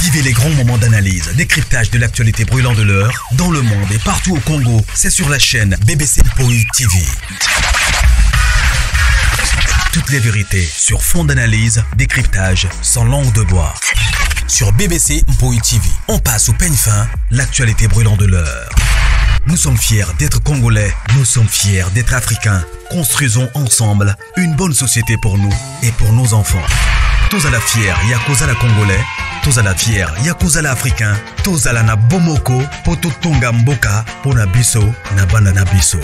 Vivez les grands moments d'analyse, décryptage de l'actualité brûlante de l'heure, dans le monde et partout au Congo. C'est sur la chaîne BBC Mpoi TV. Toutes les vérités sur fond d'analyse, décryptage, sans langue de bois. Sur BBC Mpoi TV, on passe au peigne fin l'actualité brûlante de l'heure. Nous sommes fiers d'être Congolais, nous sommes fiers d'être Africains. Construisons ensemble une bonne société pour nous et pour nos enfants. Tous à la fière, Yakuza la Congolais, tous à la fière, Yakuza la Africain, tous à la na Bomoko, Poto Tonga Mboka, Pona Biso, na Bana Biso.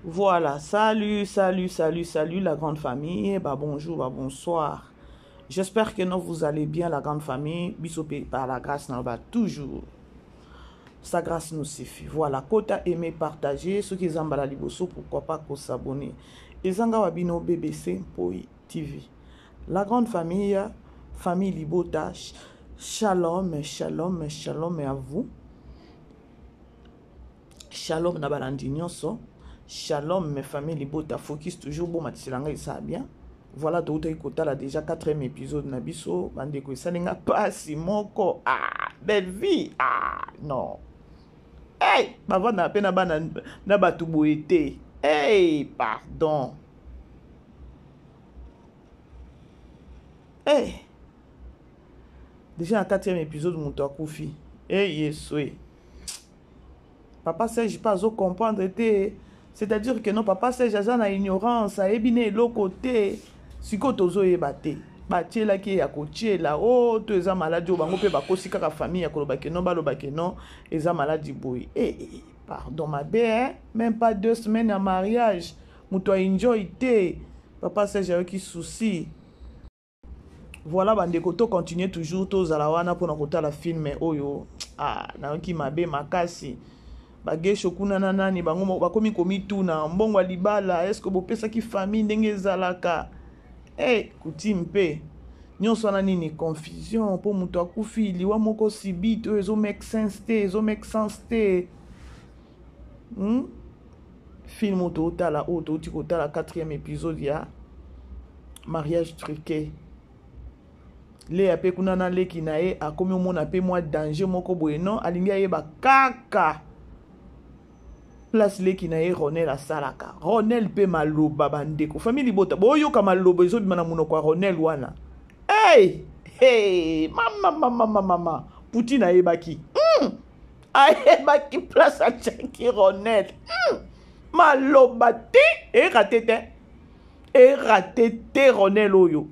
Voilà, salut, salut, salut, salut la grande famille. Bah bonjour, bah bonsoir. J'espère que nous vous allez bien la grande famille. Bisous par la grâce, nous va toujours. Sa grâce nous suffit. Voilà, kota aimer, partager. Ceux qui zambala liboso, pourquoi pas ko s'abonner. Ezanga wabino BBC Poi TV. La grande famille, famille Libota, shalom, shalom, shalom à vous. Shalom na balandi nyonso. Shalom mes familles Libota, focus toujours bon matiselanga esa bien. Voilà toutaki kotala déjà 4e épisode na biso bandeko esali nga pasi moko ah belle vie ah non hey bavandaka mpe na bana na bato boye te hey pardon hey déjà na 4e épisode moto akufi hey yesu e Papa Serge pe azo comprendre te. C'est-à-dire que non papa Serge aza na ignorance, ayebi na eloko te. Sikoyo tozoyeba te. Batielaki ye ya kotiela, oh to eza maladi oyo bango pe bakosi kaka famille ya koloba que non baloba que non eza maladi boye. Eh, eh, pardon mabe hein, même pas deux semaines ya mariage, moto a enjoy te. Papa Serge ayoki souci. Voilà bandeko to continuer toujours tozala wana mpona kotala film oyo ah, nayoki mabe makasi bagesho kuna na nani bango bakomi komituna mbongo ya libala eske bopesaki famille ndenge ezalaka hey, eh, coutume mpe nyonso wana nini confusion mpo moto akufi liwa moko subite oyo ezo make sense te ezo make sense te hmm? Film oyo totala oyo touti kotala 4e épisode ya mariage truqué. Lea pe kuna na leki na ye akomi omona pe mwa danger moko boye non alingi ayeba kaka place leki na ye Ronel asalaka. Ronel pe maloba bandeko famille libota boyoka maloba ezobima na monoko ya Ronel wana. Hey! Hey! Mama mama mama mama Poutine ayebaki. Mm! Ayebaki place atiaki Ronel. Maloba te erate te erate te Ronel oyo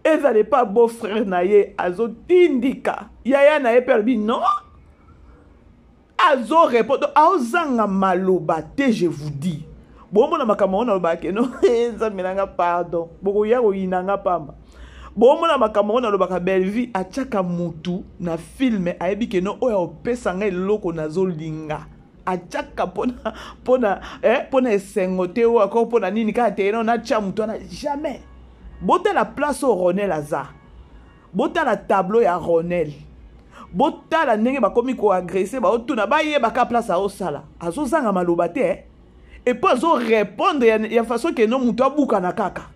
ezala epa beau frère na ye azotindika yaya na ye mpe alobi non azo répondre aozanga maloba te je vous dis bomona makambo yango nalobaka ke no eh, nzambe na nga pardon bokoya koyina nga pamba bomona makambo yango nalobaka bellevue atiaka mutu na filme ayebi ke no oyo akopesa nga eloko nazolinga atiaka mpona mpona eh, mpona esengo te oyo akoko mpona nini kaka te no natya motu wana jamais botala place oyo ronel aza botala tableau ya ronel botala ndenge bakomi koagrese baotuna bayebaka place aosala azozanga maloba te eh? epuis azorepondre ya, ya façon ke no motu abukana kaka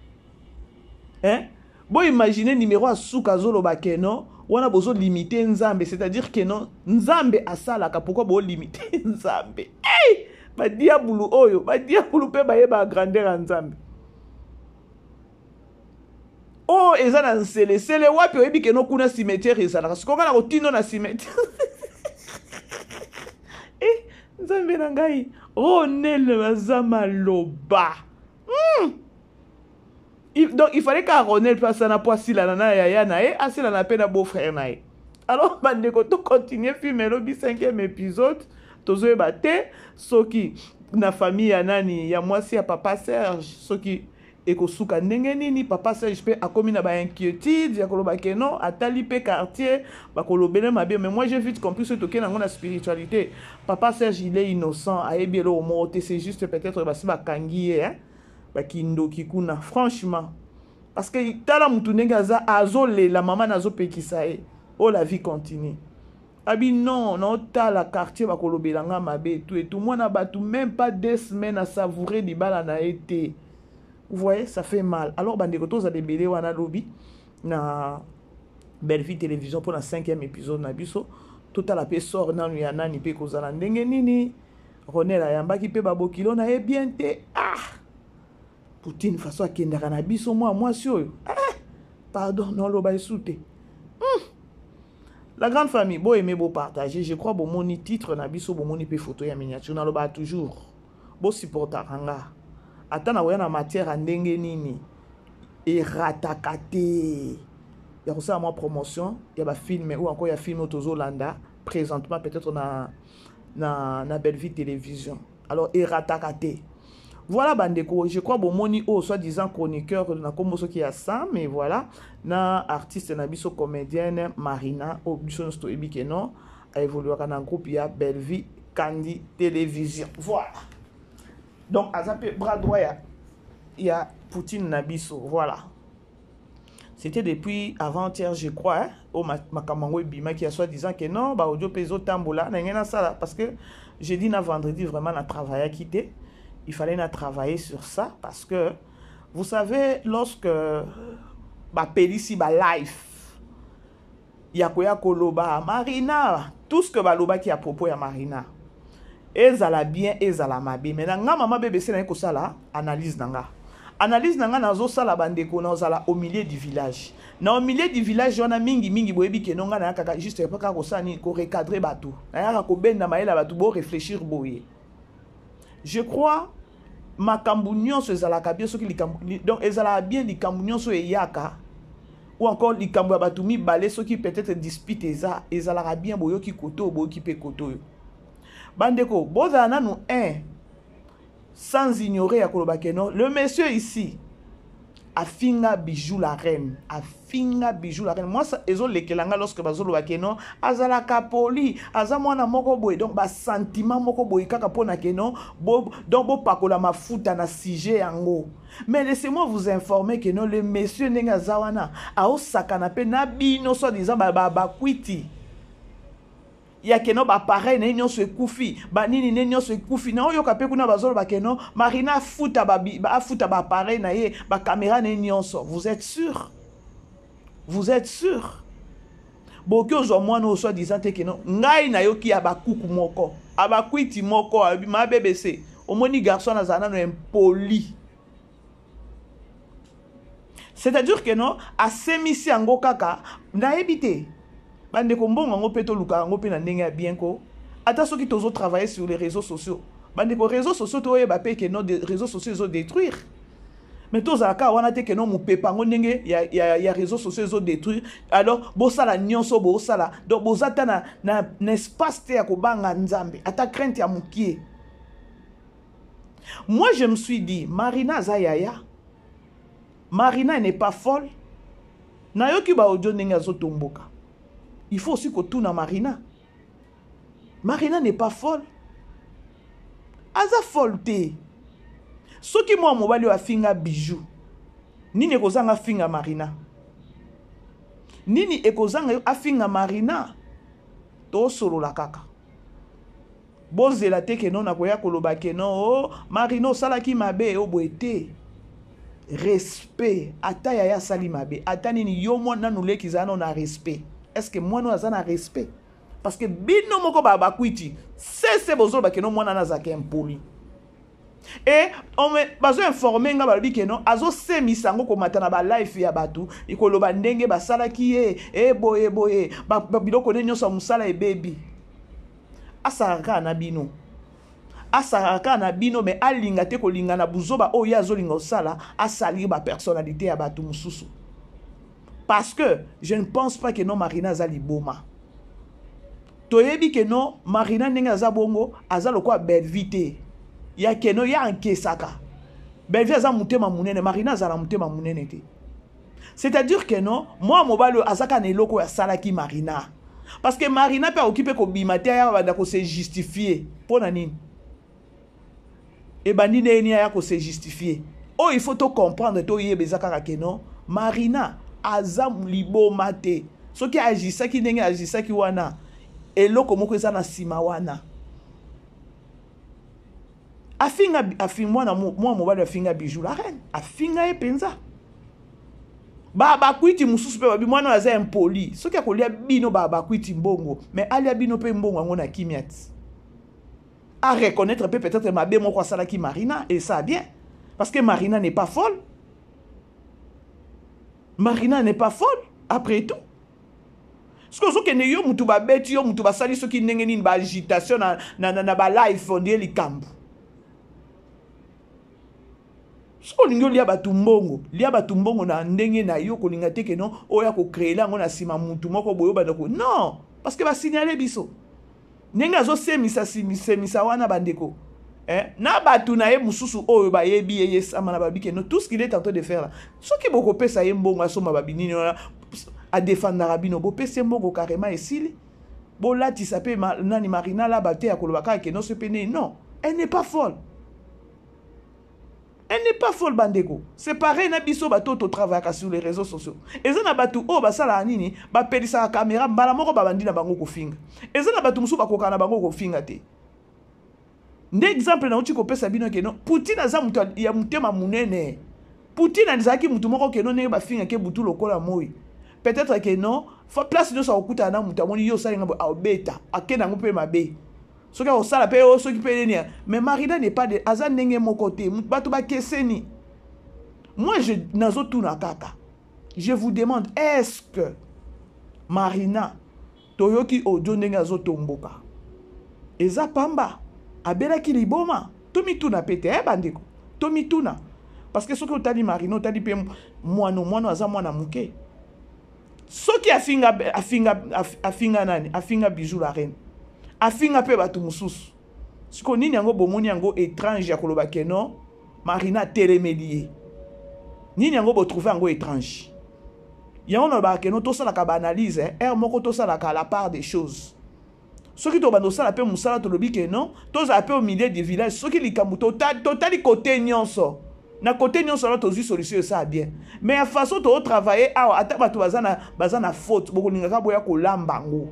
eh? Bo imaginer numero ya suka azoloba que non wana bozo limiter Nzambe, c'est-à-dire que non Nzambe asalaka, pourquoi bo limiter Nzambe? Hey! Ba diabulu oyo, ba diabulu pe bayeba grandeur ya Nzambe. Oh, eza na nsele sele wapi oyebi ke no kuna cimetière ezalaka sikoyo nga na kotindo na cimetière eh, nzambe na ngai ronel baza maloba mm. Donc il fallait kaka Ronel mpe asana mpo asilana na yaya na ye asilana mpe na beau frère na ye alors bandeko to continuer film elobi 5e épisode tozoyeba te soki na famille ya nani ya mwasi ya papa Serge soki ekosuka ndenge nini papa Serge mpe akomi na ba inquiétude ya koloba ke non atali mpe quartier bakolobele mabe mais moi j'ai vite compris soki tokei nango na spiritualité papa Serge il est innocent ayebi eloko moko te c'est juste peut-être basi bakangi ye hein? Bakindoki kuna franchement parce que tala mutu ndenge aza azolela mama nazopekisa ye oh la vie continue abi non naotala quartier bakolobela nga mabe etu etu mwana bato même pas deux semaines asavoure libala na ye te. Vous voyez, ça fait mal. Alors bandeko, tozala ebele wana lobi na Bellevue Télévision mpo na 5e épisode na biso. Totala mpe sort nanu ya nani mpe kozala ndenge nini. Ronel ayambaki mpe babokilo na ye bien te. Ah, Poutine façon akendaka na biso mwa mwasi oyo. Ah, pardon, noloba esu te. La grande famille, bo aimer, bo partager. Je crois bomoni titre na biso, bomoni pe photo ya miniature. Naloba toujours bo supportaka nga. Ata na koya na matière ya ndenge nini, erataka te ya kosala mwa promotion ya bafilme ou encore ya film oyo tozolanda présentement peut-être na Bellevue Télévision. Alors erataka te. Voilà bandeko, je crois bomoni oyo soi-disant chroniqueur na kombo soki ya Sam, mais voilà, na artiste na biso comédienne Marina, oyo biso nyonso toyebi ke non aévoluaka na groupe ya Bellevue Kandi Télévision. Voilà. Donc aza mpe bras droit ya Poutine na biso. Voilà. C'était depuis avant-hier, je crois, hein, oyo makambo yango ebimaki ya soi-disant que non, ba audio mpe ezotambola na ngai nasala, parce que jeudi na vendredi vraiment na travaillaki te. Il fallait na travailler sur ça parce que vous savez, lorsque bapelisi ba live ya koya koloba Marina, tout ce que balobaki à propos ya Marina, ezala bien, ezala mabe, mais na nga mama BBC naye kosala analyse na nga. Analyse na nga nazosala, bandeko, nazala au milieu du village. Na au milieu du village wana, mingi mingi boyebi ke no nga nayaka kaka juste kaka kosala nini, korecadrer bato, nayaka kobenda mayele ya bato, boréfléchir boye. Je crois makambo nyonso ezalaka bien soki likambo, donc ezalaka bien likambo nyonso eyaka ou encore likambo ya bato mibale, soki peut-être dispute eza, ezalaka bien boyoki kote oyo, boyoki mpe kote oyo. Bandeko, bozala nanu 1 sans ignorer ya koloba ke non, le monsieur ici afinga Bijou la reine, afinga Bijou la reine. Moi, ezolekela nga lorsque bazoloba ke non, azalaka poli, aza mwana moko boye. Donc basentiment moko boye kaka mpona ke non bo, donc bopakola mafuta na sujet yango. Mais laissez-moi vous informer que non, le monsieur ndenge aza wana, aosakana mpe na bino soi-disant bakwiti ya ke non, baappareil na ye nyonso ekufi, banini ne nyonso ekufi. Na oyoka mpe kuna bazoloba ke non, Marina afuta, afuta baappareil na ye, bacaméra na ye nyonso. Vous êtes sûr? Vous êtes sûr? Boki ozwa mwana oyo soi-disant te ke non, ngai nayoki ya bakuku moko, abakwiti moko ayebi ma BBC. Omoni garçon azala nano impoli, c'est-à-dire que non, asemisi yango kaka. Nayebi te bandeko, mbongo yango mpe toluka yango mpe na ndenge ya bien ko. Ata soki tozotravailler sur les réseaux sociaux, bandeko, réseaux sociaux toyeba mpe ke non, réseaux sociaux ezodétruire, mais tozala kaka wana te ke non, mopepa yango ndenge ya réseaux sociaux ezodétruire. Alors bosala nyonso bosala, donc boza ata na espace te ya kobanga Nzambe, ata crainte ya mokie. Moi, je me suis dit, Marina aza yaya, Marina n'est pas folle. Nayoki baaudio ndenge azotomboka. Il faut aussi kotuna Marina. Marina n'est pas folle, aza folle te. Soki mwa mobali oyo afinga Bijou, nini ekozanga afinga Marina? Nini ekozanga afinga Marina? Tosolola kaka, bozela te ke non, nakoya koloba ke non, o oh, Marina osalaki mabe o boye te. Respect, ata yaya asali mabe, ata nini, yo mwana nanu leki, ezala nano na respect. Est ce que mwana oyo aza na respect? Parce que bino moko bakwiti sese bozoloba ke non, mwana nazalaka impoli. E bazoinforme nga, balobi ke non, azosemisa yango komata na balive ya bato, koloba ndenge basalaki ye e boye boye, biloko nde nyonso ya mosala ebebi. Asalaka kaka na bino, asalaka kaka na bino, mais alinga te kolinga na buzoba oyo ye azolinga kosala, asalir bapersonnalité ya bato mosusu. Parce que je ne pense pas que non, Marina aza liboma. Toyebi ke non, Marina ndenge aza bongo, aza lokola Bellevue te ya ke non, ye ankesaka. Bellevue aza motema monene, Marina azala motema monene te. C'est-à-dire que non, mwa mobali oyo aza kaka na eloko oyo asalaki Marina, parce que Marina mpe akoki mpe kobima te, aya banda kose justifier mpo na nini ebandi ndenge nini, aya kose justifier. Oyo il faut tocomprendre, toyeba, eza kaka ke non, Marina aza liboma te. Soki agisaki ndenge agisaki wana, eloko moko eza na nsima wana. Afinga afinga mwana mwa mobali afinga Bijou la reine, afinga ye penza. Ba bakwiti mosusu mpe babi mwana oyo aza impoli, soki akolia bino ba bakwiti mbongo, mais alia bino mpe mbongo yango na kimia ti. A reconnaître mpe peut-être mabe moko asalaki Marina et ça bien parce que Marina n'est pas folle. Marina n'est pas folle après tout. Soki ozokende yo mutu babeti yo mutu basali soki ndenge nini ba agitation na, na, na, na ba live ondie likambo. Soki olingi olia bato mbongo, lia bato mbongo na ndenge na yo, kolinga te ke non oya kocreela yango na nsima mutu moko boye obanda ko non, parce que basignale biso ndenge azosemisa semisa wana bandeko eh, na bato na ye mosusu oyo bayebi ye ye sama na babi ke non, tout ce qu'il est en train de faire là, soki bokopesa ye mbongo asomba babinini wana adefendaka bino, bopesi ye mbongo carrément esili, bolatisa mpe ma, nani Marina Laba te ya koloba kaka ke non so mpe nini. Non, elle n'est pas folle, elle n'est pas folle bandeko. C'est pareil na biso bato totravaillaka sur les réseaux sociaux. Eza na bato oyo basalaka nini, bapelisaka caméra mbala moko babandi na bango kofinga. Eza na bato mosusu bakokaka na bango kofinga te. Nde exemple nauti kopesa bino ke non, Poutine aza moto ya motema monene. Poutine azalaki moto moko ke non, ndenge bafingaki butu lokola moi. Peut-être que non, fa place nyonso akokutana na moto amoni yo osalinga boye, aobeta, akende yango mpe mabe. Soki akosala mpe oyo, soki mpe nini. Mais Marina n'est pas de, aza ndenge moko te. Bato bakeseni. Moi, je nazotuna kaka. Je vous demande, est-ce que Marina toyoki audio ndenge azotomboka eza pamba, abelaki liboma? Tomituna pe te, eh, bandeko, tomituna. Parce que soki otali Marina, otali pe mwana, mwana aza mwana moke. Soki afinga, afinga, afinga nani? Afinga Bijou la reine. Afinga pe bato mosusu. Siko nini yango bomoni yango étrange ya koloba ke non, Marina atelemeli ye. Nini yango botrouve yango étrange? Yango nalobaka ke non, tosalaka ba analyse, eh, heure moko tosalaka la part des choses. Soki tobanda kosala pe mosala, tolobi ke non, tozala pe au milieu du village. Soki likambo totali côté nyonso, na côté nyonso wana tozwi solution esala bien. Mais ya façon tozotravailler awa, ata bato baza na faute, bokolingaka boya kolamba yango.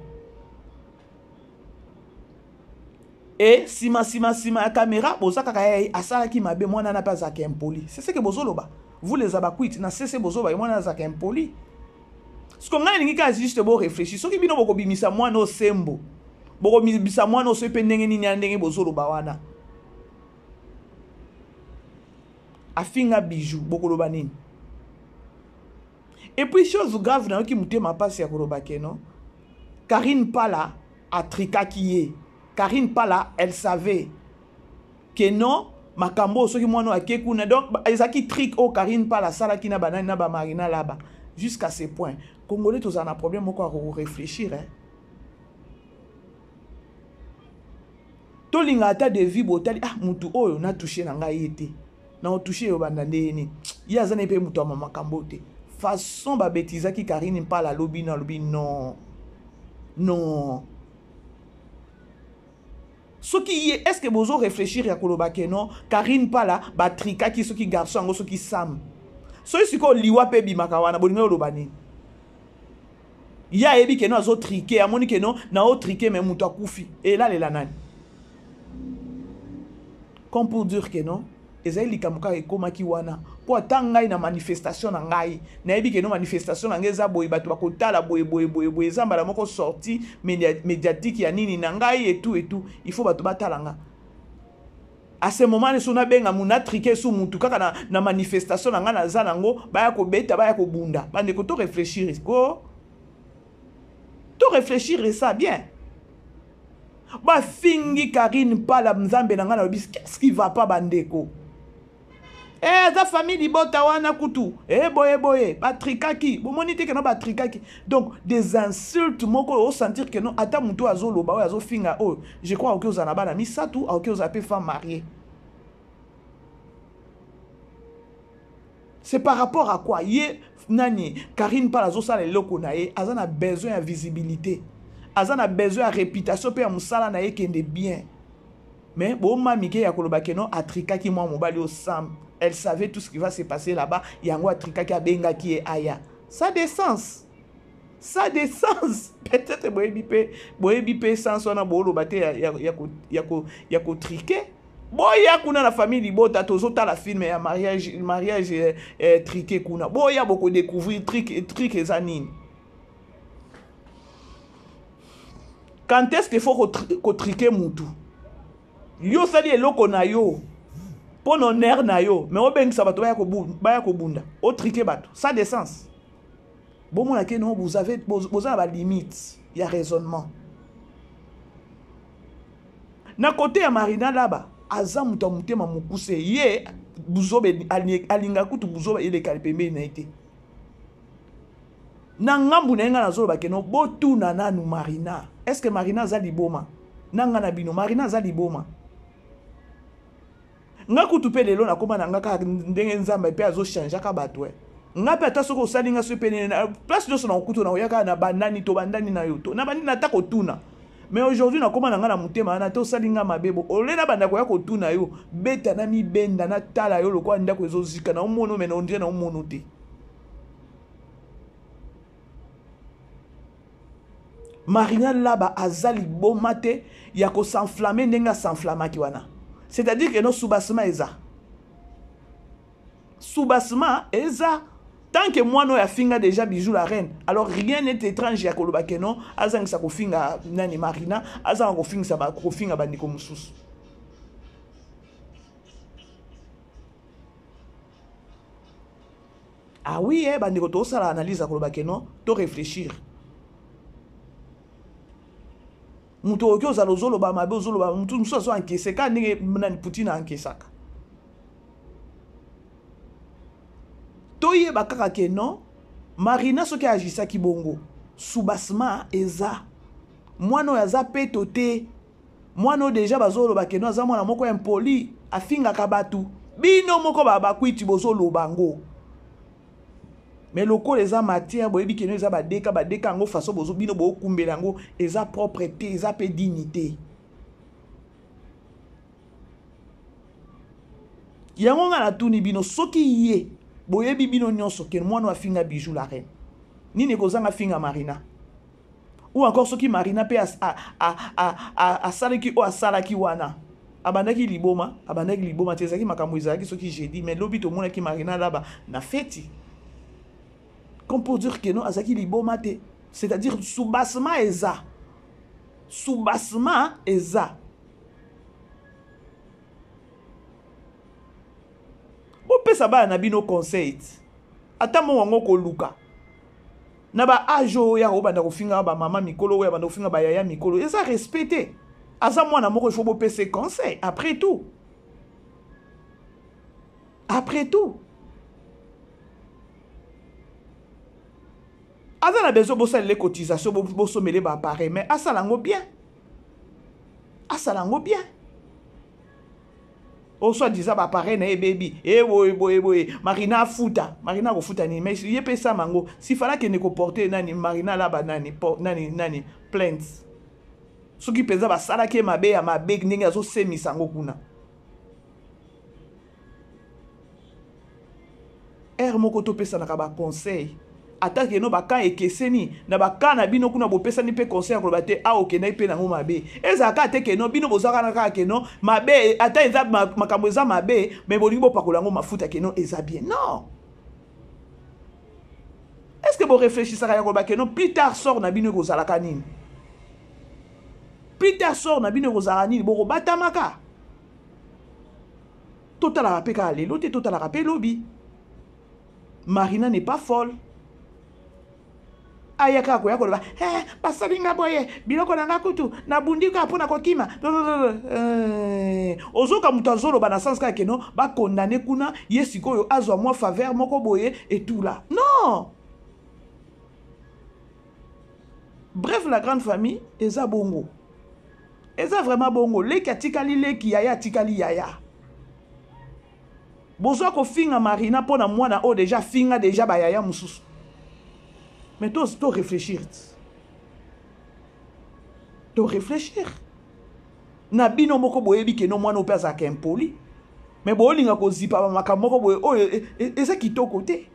E sima, sima, sima ya caméra, boza kaka ye asalaki mabe, mwana na pe azalaka impoli. C'est ce que bozoloba. Vous les abakwiti, na sese bozoloba, mwana azalaka impoli. Parce que ngai nalingi kaka juste bo réfléchir. Soki bino bokobimisa mwana osembo, bokobimisa mwana oso pe ndenge nini ya ndenge bozoloba wana. Afinga Bijou, bokoloba nini? Et puis chose grave nayoki motema pasi ya koloba ke non, Karine Pala atrikaki ye. Karine Pala, elle savait que non, makambo soki mwana ake kuna, donc ezalaki trick oyo Karine Pala asalaki na banani na ba Marina Laba jusqu'à ce point. Congolais tozala na problème moko ya ko réfléchir, hein. Tolinga ata de vie botali, ah mutu oyo na toucher na ngai ye te. Na o toucher yo banda nde ni. Ye aza na pe mutu ya makambo te. Façon ba bêtisaki Karine Pala lobi na lobi non. Non. Soki ye, est-ce que bozo réfléchir ya koloba ke non, Karine Pala ba trikaki soki garçon yango soki Sam. Soki siko liwa pe bimaka wana bolinga oloba nini? Ye ayebi ke non azo triquer, amoni ke non na o triquer mais mutu akufi. Et là lela nani? Comme pour dire que non, ezali likambo kaka ekomaki wana po ata ngai na manifestation na ngai nayebi ke no manifestation na ngai eza boye, bato bakotala boye boye boye boye, eza mbala moko sortie médiatique ya nini na ngai et tout et tout, il faut bato batala nga. À ce moment là, so nabenga mu na triquer sous mutu kaka na manifestation na ngai naza nango, baya kobeta, baya kobunda. Bandeko, to réfléchir ko. To réfléchir et ça bien. Ba fingi Karine Pala nzambe na ngai nalobi qu'est-ce qui va pas bandeko? Eh, aza famille libota wana kutu. Eh, boye boye, ba trikaki. Bomoni te que non ba trikaki. Donc des insultes moko o sentir que non ata mutu azo loba oyo azo finga oyo. Je crois oki ozana bana misatu, oki ozana pe femme mariée. C'est par rapport à quoi? Ye nani Karine Pala azo sala eloko na ye, aza na besoin ya visibilité. Aza na besoin ya réputation pe ya musala na ye kende bien. Mais bo mami ke ya koloba ke non atrikaki mwa mobali o Sam. Elle savait tout ce qui va se passer là-bas. Yango atrikaki abengaki ye aya. Ça a des sens. Ça a des sens. Peut-être boyebi pe, boyebi pe sens wana boloba te ya, ya, ya ko, ya ko, ya ko triquer. Boya kuna na famille libota tozotala film ya mariage mariage eh, eh, triqué kuna. Boya boko découvrir trick trick eza nini. Quand est-ce qu'il faut ko triquer mutu? Yo osali eloko na yo mpo na honneur na yo, mais obengisa bato baya kobunda, otriquer bato ça de sens. Bomona ke non, vous avez boza na balimite ya raisonnement. Na kote ya Marina Laba, aza moto ya motema mokuse. Ye buzoba alinga kutu buzoba elekali pembeni na ye te. Na ngambu na ye, ngai nazoloba ke non, botuna nanu Marina, est ce que Marina aza liboma? Na ngai na bino, Marina aza liboma? Nga kutu mpe lelo nakóma na nga kaka ndenge Nzambe mpe azochangeaka bato. E nga mpe, ata soki osali nga soki pene place nyonso na kokutu na koya kaka na bandani to bandani na yo to na bandi nata kotuna. Mais aujourd'hui nakóma na nga na motema wana te. Osali nga mabe bo ole na banda koya kotuna yo, beta na mibenda, natala yo lokola ndako ezozika na omono, me na ondire na omono te. Marina Laba aza liboma te ya kos'enflammer ndenge as'enflammaki wana. C'est-à-dire que no, soubassement eza, soubassement eza. Tant que mwana oyo afinga déjà Bijou la reine, alors rien n'est étrange ya koloba ke non, azangisa kofinga nani, Marina azanga kofingisa, kofinga bandeko mosusu. Ah oui, eh, bandeko, tosala analyse ya koloba ke non, to réfléchir. Moto okoki ozala ozoloba mabe, ozoloba, motu mosusu azo encaisser kaka ndenge nani, Poutine aencaissaka. Toyeba kaka ke non, Marina soki agisaki bongo, soubassement eza. Mwana oyo aza peto te. Mwana oyo deja bazoloba ke non, aza mwana moko impoli, afingaka bato. Bino moko bakwiti bozoloba yango, mais lokola eza matière, boyebi ke non, eza badeka badeka yango façon bozo bino bokumbela yango eza propre te, eza mpe dignité yango. Nga natuni bino, soki ye boyebi bino nyonso ke mwana oyo afinga Bijou la reine, nini ekozanga finga Marina? Ou encore soki Marina mpe asalaki oyo asalaki wana, abandaki liboma, abandaki liboma te? Ezalaki makambo ezalaki soki jeudi, mais lobi tomonaki Marina Laba na feti, comme pour dire que non, azalaki liboma te. C'est-à-dire soubassement eza, soubassement eza. Bopesa bana na bino conseil ata mo yango koluka na baâge oyo ya kobanda kofinga bamama mikolo, oyo abanda kofinga bayaya mikolo, eza respect te. Aza mwana moko, il faut bopesa conseil. Après tout, après tout, aza na besoin bosalela cotisation, bosomele baappareil, mais asala yango bien, asala yango bien. O soit disant baappareil na ye ebebi, e boye boye boye, Marina afuta. Marina akofuta nini? Mais ye mpe esama yango sifala akende koporter nani, Marina Alaba nani, nani nani, plainte, soki mpenza basalaki ye mabe ya mabe ndenge azosemisa yango kuna. Ere moko topesanaka baconseil, ata keno baka ekeseni na baka na bino kuna, bopesani mpe conseil ya koloba te awa okendaki mpe nango mabe. Ezalaka te keno bino bozalaka na kaka keno mabe, ata eza makambo eza mabe, me bolingi bopakola yango mafuta keno eza bien. Non, est ce que boréfléchisaka ya koloba keno plus tard sort na bino ekozalaka nini? Plus tard sort na bino ekozalaka nini? Bokobatamaka. Totalaka mpe kaka lelo te, totalaka mpe lobi. Marina n'est pas folle. Aya kaka koya koloba eh, basali nga boye, biloko na nga kutu nabundi kaka mpona kokima. Eh, ozoka moto azoloba na sens kaka keno bakondane kuna, ye sikoyo azwa mwa faveur moko boye etula. Non, bref, la grande famille eza bongo, eza vraiment bongo. Leki atikali leki, yaya atikali yaya. Bozwa kofinga Marina mpo na mwana oyo deja afinga deja bayaya mosusu. Mais to, to réfléchir, to réfléchir na bino moko. Boyebi keno mwana oyo mpe azalaka impoli, mais bolinga kozipa bamakambo moko boye oyo eza kitoko te.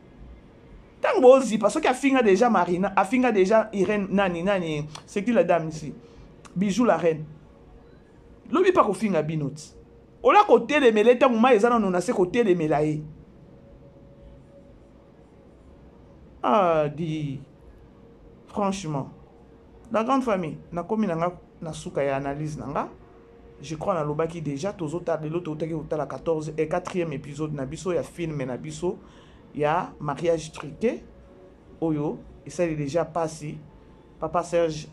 Ntango bozipa, soki afinga deja Marina, afinga deja Irene nani nani, c'est qui la dame ici, Bijou la reine, lobi mpa kofinga bino ti. Ola kotelemela ye ntango mai eza nano na se kotelemela ye. Ah, di. Franchement. La grande famille, nakomi na nga na suka ya analyse na nga. Je crois nalobaki déjà tozotala lelo toutaki kotala 14 et 4e épisode na biso ya film na biso ya mariage truqué oyo esali déjà pasi papa Serge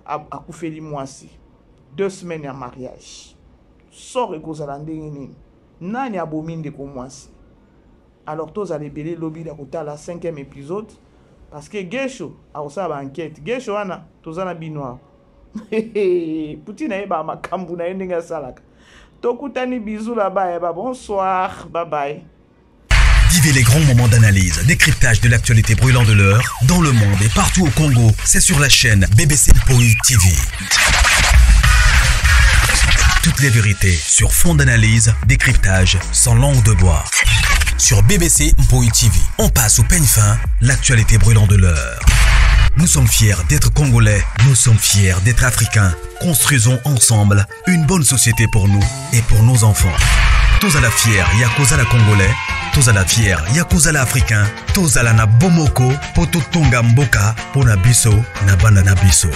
akufeli mwasi deux semaines ya mariage sort ekozala ndenge nini nani abomi ndeko mwasi alors tozala ebele lobi ya kotala 5e épisode parce que gesho akosala ba enquête gesho wana toza na bino awa Poutine ayebaka makambo na ye ndenge asalaka tokutani bisous là-bas ba bonsoir bye bye. Vivez les grands moments d'analyse, décryptage de l'actualité brûlante de l'heure, dans le monde et partout au Congo. C'est sur la chaîne BBC Mpoi TV. Toutes les vérités sur fond d'analyse, décryptage, sans langue de bois. Sur BBC Mpoi TV, on passe au peigne fin l'actualité brûlante de l'heure. Nous sommes fiers d'être Congolais, nous sommes fiers d'être Africains. Construisons ensemble une bonne société pour nous et pour nos enfants. Tous à la fière, ya la Congolais, tous à la fière, ya la Africain, tous à la na Bomoko, poto tonga mboka, pona biso, na bana na biso.